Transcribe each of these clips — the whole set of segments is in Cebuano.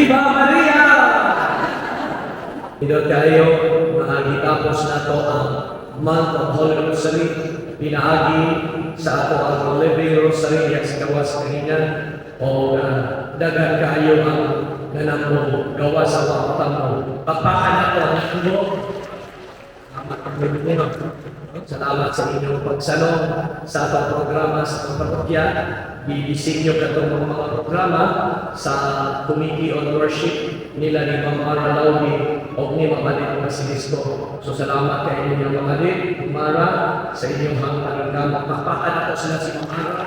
Viva Maria! Nindot kaayo, gitapos nato ang month of Holy Rosary, pinaagi sa ato ang Living Rosary diya sa gawas kanina o daghan kaayo ang nanambo gawas sa pagtamo. Pakpakan nato ang nambo. Salamat sa inyong pagsalong sa atong programa sa atong parokya. Gidisinyo katong mga programa sa Committee on Worship nila ni Ma'am Mara Laudi o ni Ma'am Alit Basilisco. So salamat kay inyong mga Alit, Mara, sa inyong hanggang. Pakpakan ako sila si Ma'am Mara.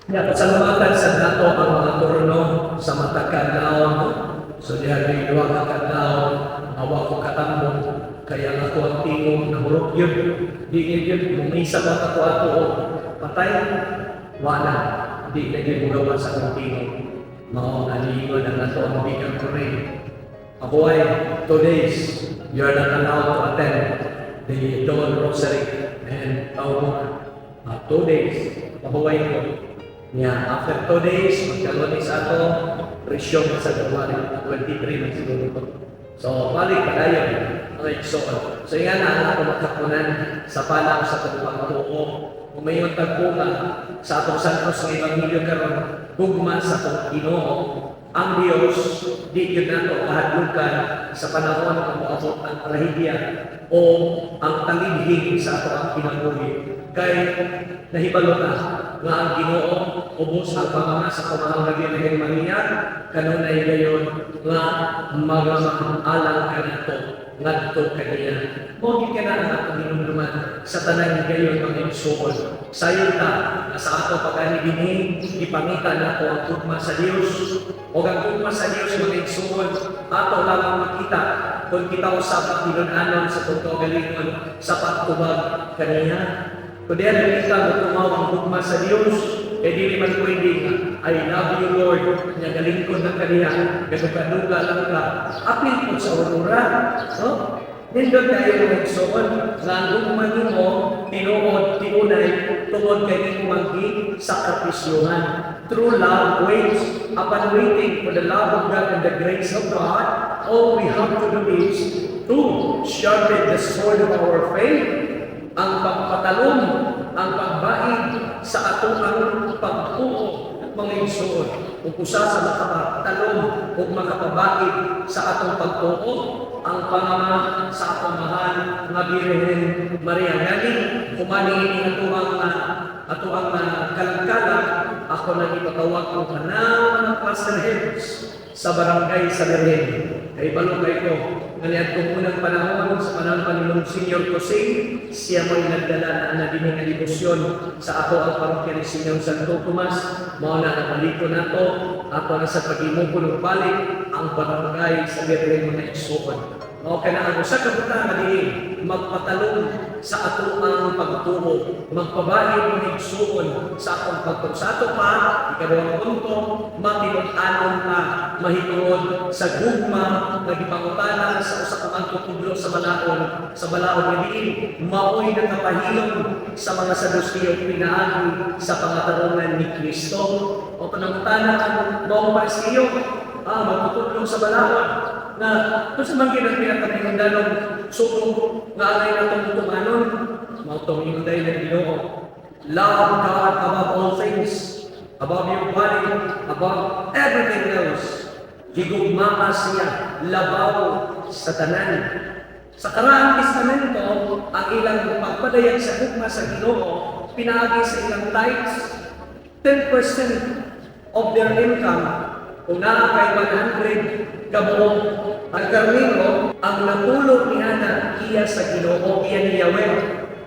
Ya, pasalamatan sa nato ang mga turno sa matag kadlaw. So diha may duha ka kadlaw, awa ko katambong kaya nga ako ang tingog nahurot yun. Di gyud yun, mumisa pa ako ato o patay, wala. Di na gyud mugawa sa akong tingog. Mao nga niingon ang ato ang bigang kuray. Ako ay 2 days, you are not allowed to attend the Dawn Rosary. And oh, 2 days, pahuway ko. Niya, after 2 days, magkalunis ato, resume sa January 23 na siguro ko. So, balik padayon, mga igsoon. So, nga na ang ato makapunan sa panaw sa atong pagtuo. Kung may tagbunga sa atong Santos nga Ebanghelyo karon, gugma sa atong Ginoo, ang Dios di gyud nato kahadlukan sa panahon nga moabot ang trahedya o ang talibhing sa ato ang kinabuhi. Kay nahibalo ta nga ang Ginoo ubos ang pamama sa pamahal nga Birhen Maria kanunay gayon nga magamaalang kanato ngadto kaniya. Mao gid kana ang atong hinumduman sa tanan gayon, mga igsuon. Sayon ta nga sa ato pag-anhi dinhi ipangita nato ang gugma sa Dios. O ang gugma sa Dios, mga igsuon, ato lamang makita kung kita usab tinud-anon sa atong kaugalingon sa pagtubag kaniya. Kung diyan nakita mo tumaw ang gugma sa Dios, kay dili man pwede nga, "I love you, Lord," nya galingkod na kaniya, gaduga-duga lang ka, apil po sa aurora. No? Nindot kaayo, mga igsoon, nga ang gugma nimo tinuod, tiunay, tungod kay nimo manggi sakripisyuhan. True love waits. Upon waiting for the love of God and the grace of God, all we have to do is to sharpen the sword of our faith, ang pagpatalom, ang pagbaid sa atong pagtuo, mga igsoon. Ug usa sa makapatalom ug makapabaid sa atong pagtuo, ang pamama sa atong mahal nga Birhen Maria. Gani, humani ini atoang kalagkalag, ako nang ipatawag ang tanang mga cluster heads sa barangay sa Birhen. Kay balo kay ko, nga niadtong unang panahon, sa panahon pa ni Monsignor Jose, siya mo'y nagdala na ana dinhi nga debosyon sa ato ang parokya ni Senyor Santo Tomas. Mao na ang baliko nato, ato na sa paghimukon og balik ang barangay sa Birhen, mga igsuon. Mao kana ang usa ka butang nga diin magpatalom sa ato ang pagtuo, magpabaid, mga igsuon, sa atong pagtuo. Sa ato pa, ikaduhang punto, matinud-anon ka mahitungod sa gugma nga gipangutana sa usa ka magtutudlo sa balaod nga diin maoy nakapahilom sa mga Saduceo pinaagi sa pangatarongan ni Kristo. O panangutana ang maong Pariseo, magtutudlo sa balaod, na kung sa man ang pinakaminundanong sugo nga angay natong tumanon, mao tong ingon ng Ginoo: "Love God above all things, above your body, above everything else." Gigugmaa siya labaw sa tanan. Sa Karaang Testamento, ang ilang pagpadayag sa gugma sa Ginoo pinaagi sa ilang tithes, 10% of their income. Kung naa kay 100 kabuok ang karnero, ang napulo ni ana iya sa Ginoo, iya ni Yahweh.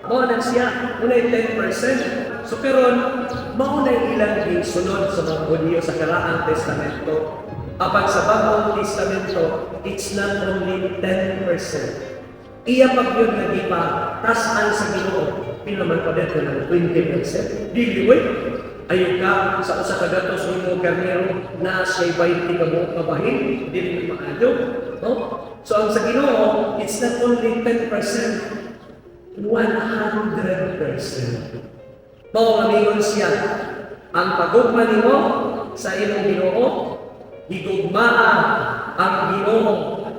Mao na siya, unay 10%. So karon, mao na ilang gisunod sa mga Hudiyo sa Karaang Testamento. Apan sa Bagong Testamento, it's not only 10%. Iya pag yun nga gipa, tas-an sa Ginoo, pila man pa dito ng 20%. Dili we, ayo ka sa usa ka gatos nimo karnero na siya'y 20 ka buok nga bahin, dili na maayo. No? So ang sa Ginoo, it's not only 10%, 100%. Mao nga mingon siya, ang pagugma nimo sa imong Ginoo Higugmaa ang Ginoo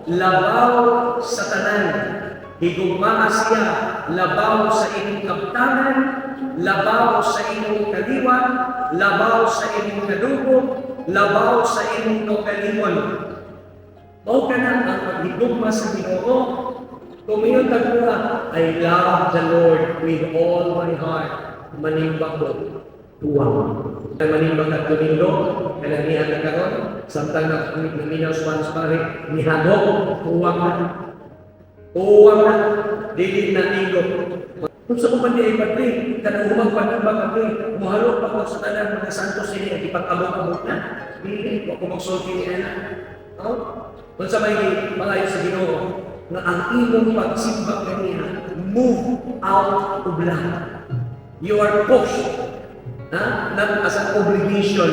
labaw sa tanan. Higugmaa siya labaw sa imong kabtangan, labaw sa imong kaliwat, labaw sa imong kadugo, labaw sa imong kaugalingon. Mao kana ang paghigugma sa Ginoo. Kung ingon tagpura, "I love the Lord with all my heart," manimbag mo, tuwang. Ay manimbag at Domingo, kananihan na karon, samtang na naminaw sa Spanish pare, nihagok, tuwang na. Tuwang na, dili na tingog. Kung sa kuman di ay padre, kanang humang panimbag padre, muhalok pa ko sa tanan mga santos ini at ipag-abot-abot na. Dili, wa ko magsulti ni ana. No? Kung sa may malayo sa Ginoo, nga ang imong pagsimba kaniya move out of love. You are pushed, ha? Not as an obligation,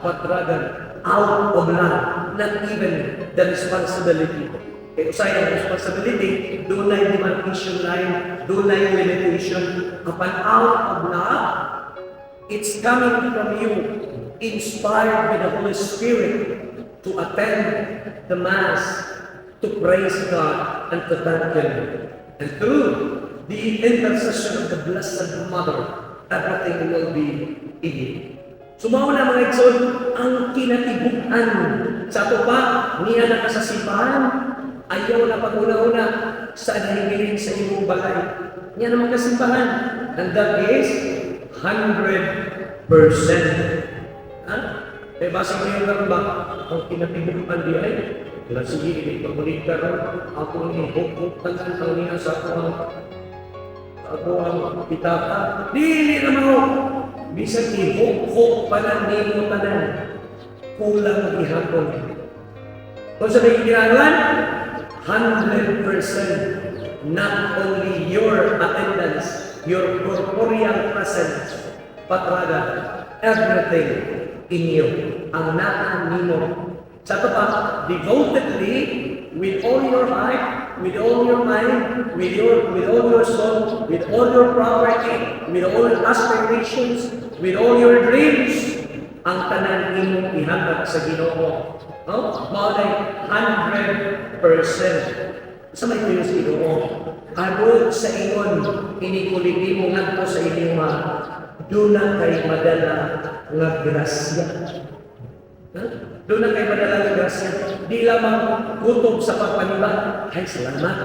but rather out of love, not even the responsibility. Kaya usay ang responsibility, dunay demarcation line, dunay limitation. Apan out of love, it's coming from you, inspired by the Holy Spirit to attend the Mass, to praise God and to thank Him. And through the intercession of the Blessed Mother, everything will be easy. So mao na, mga igsoon, ang kinatibuk-an sa ato pa niya na ka sa simbahan, ayaw na pag-una-una sa nahibilin sa imong balay. Niya na magkasimbahan. And that is 100%. Ha? Kaya basi mo yung ba, ang kinatibuk-an di ay, wala sige, hindi pamulit ka ron, ako ni hukuk tanan ang niya sa ako ang pitaka. Dili na mo. Bisan ihukok pa na nimo tanan, kulang gihapon. Kung sa may kinahanglan, 100%, not only your attendance, your corporeal presence, but rather everything in you. Ang naa nimo. Sa ato pa, devotedly, with all your heart, with all your mind, with all your soul, with all your property, with all your aspirations, with all your dreams, ang tanan imong ihatag sa Ginoo. No? Mao nay 100%. Sa may tuyo sa Ginoo. Aron sa ingon inig-uli nimo ngadto sa inyong mga duna kay madala nga grasya. Ha? Duna kay madala nga grasya. Di lamang kutob sa pagpanimba. Ay, salamat.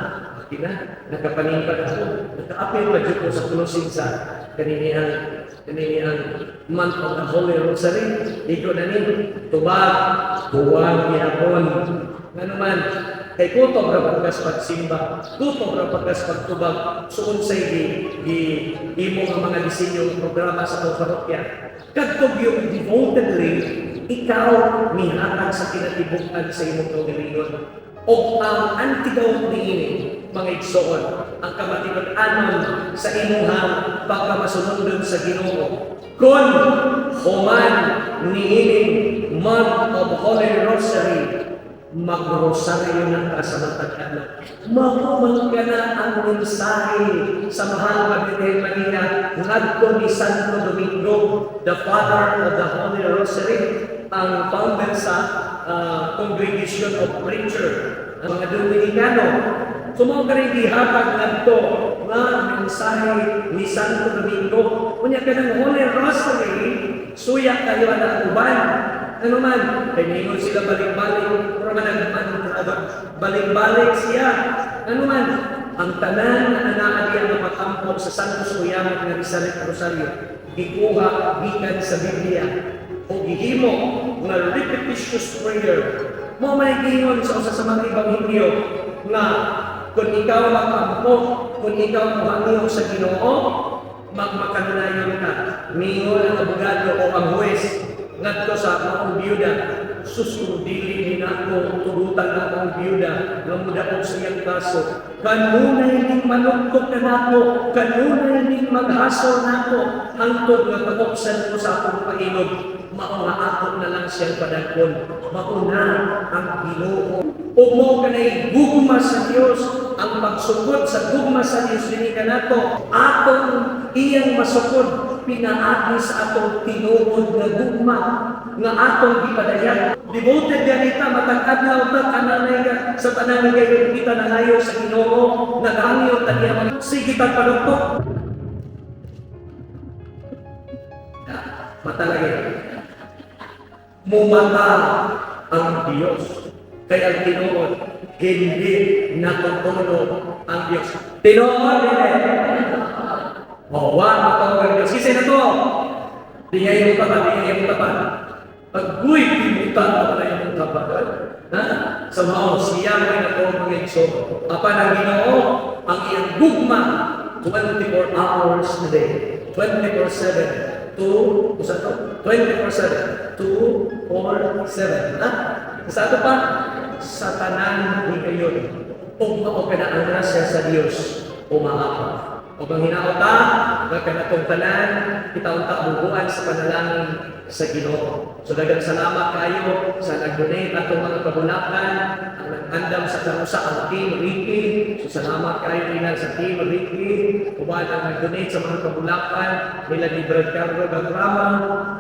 Okay na. Nakapanimba ako. Nakaapil pa jud ko sa closing sa kanini ang month of the Holy Rosary. Di ko na ni tubag, tuwang gihapon. Ngano man, kay kutob ra pagkas pagsimba, kutob ra pagkas pagtubag, so unsay gi, gi imo nga mga disenyo ng programa sa atong parokya. Kadtog yung devotedly, ikaw mihatag sa kinatibuk-an sa imong kaugalingon. O ang antidote niini, mga igsoon, ang kamatinud-anon sa imuhang pagkamasunondon sa Ginoo. Kung human niining month of Holy Rosary, magrosaryo na ka sa matag adlaw. Mahuman ka na ang mensahe sa mahal nga Birhen Maria ngadto ni Santo Domingo, the father of the Holy Rosary, ang founder sa Congregation of Preacher, ang mga Dominicano. So mao ka rin gihatag ngadto nga mensahe ni Santo Domingo. Unya kanang Holy Rosary, suya kayo ang uban. Ano man, kay ningon sila balik-balik, mura man ang mantra, balik-balik siya. Ano man, ang tanan na anaa diya nga patampo sa Santos Uyamot nga Rosario, gikuha gikan sa Biblia o gihimo nga repetitious prayer. Mao may giingon sa usa sa mga ebanghelyo nga kung ikaw makampo, kung ikaw mohangyo sa Ginoo, magmakanunayon ka. Ningon ang abogado o ang huwes ngadto sa maong biyuda, "Sus, kung dili ni nako tugutan ang maong biyuda nga mudaog sa iyang kaso, kanunay ning manuktok na nako, kanunay ning maghasol nako, hangtod nga paguksan ko sa akong painog, mao nga ako na lang siyang padagkon." Mao na ang Ginoo. Ug mao kanay gugma sa Dios, ang pagsukod sa gugma sa Dios dinhi kanato, atong iyang masukod. Pinaagi sa atong tinuod nga gugma nga atong gipadayag. Devoted ganita matag adlaw ta kananay ka sa tanan nga gayon kita nangayo sa Ginoo, nagangyo ta niya sige tag panuktok. Matalagay. Mumata ang Diyos. Kaya ang tinuod, hindi natutulog ang Diyos. Tinuod, hindi. O, wa matawag ang Diyos. Kasi na to. Di nga yung tapat, di nga yung tapat. Pagguy, timutan pa pala yung tapat. Ha? Sa mao, siya may natawag mga igsoon. Apan ang Ginoo, ang iyang gugma, 24 hours a day. 24/7. 2, usa to? 24/7. 2, 4, 7. Ha? Sa ato pa, sa tanan higayon. Ug mao kana ang grasya sa Dios umaapon. Ug ang hinaot ta, nga kanatong tanan, kita unta mubuan sa panalangin sa Ginoo. So daghang salamat kayo sa nag-donate atong mga kabulakan, ang nag-andam sa karusa ang Team Ricky. So salamat kayo nila sa Team Ricky. Uban ang nag-donate sa mga kabulakan nila ni Brad Carlo Gagrama,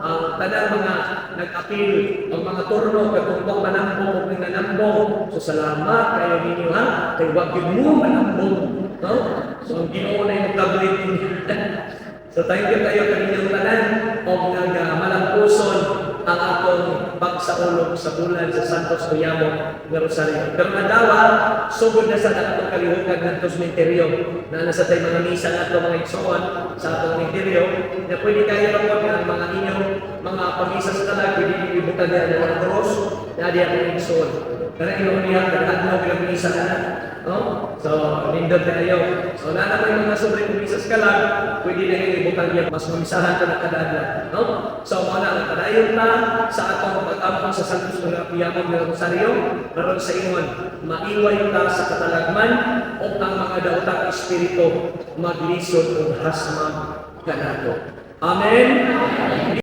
ang tanang mga nag-apil, ang mga turno katong wa manambong ug nanambong. So salamat kayo ninyo ha, kay wa gyud mo manambong. No? So ang Ginoo na yung tablet ninyo. So thank you kayo kaninyong tanan og nagmalampuson ang atong pagsaulog sa bulan sa Santos Uyamong nga Rosario. Pero nadawa, sugod na sa atong kalihukan ngadto sa sementeryo na nasa tay mga misa nato mga igsoon sa atong sementeryo na pwede kayo lang nga ang mga inyong mga pamisa sa kalag pwede ninyo ibutang diha ng mga cross na diha mga igsoon. Kana ingon niya kada adlaw bilang misa na. No? So, nindot kayo. So, na naman yung mga sobrang misa sa kalag, pwede na yung ibutang niya, mas mamisahan ka na kada adlaw. No? So, mao na ang kadayon ta sa atong pag-ampong sa Santos Uyamong nga Rosario, karon sa ingon, maiway ta sa katalagman o ang mga daotang espiritu maglisod og hasmag kanato. Amen.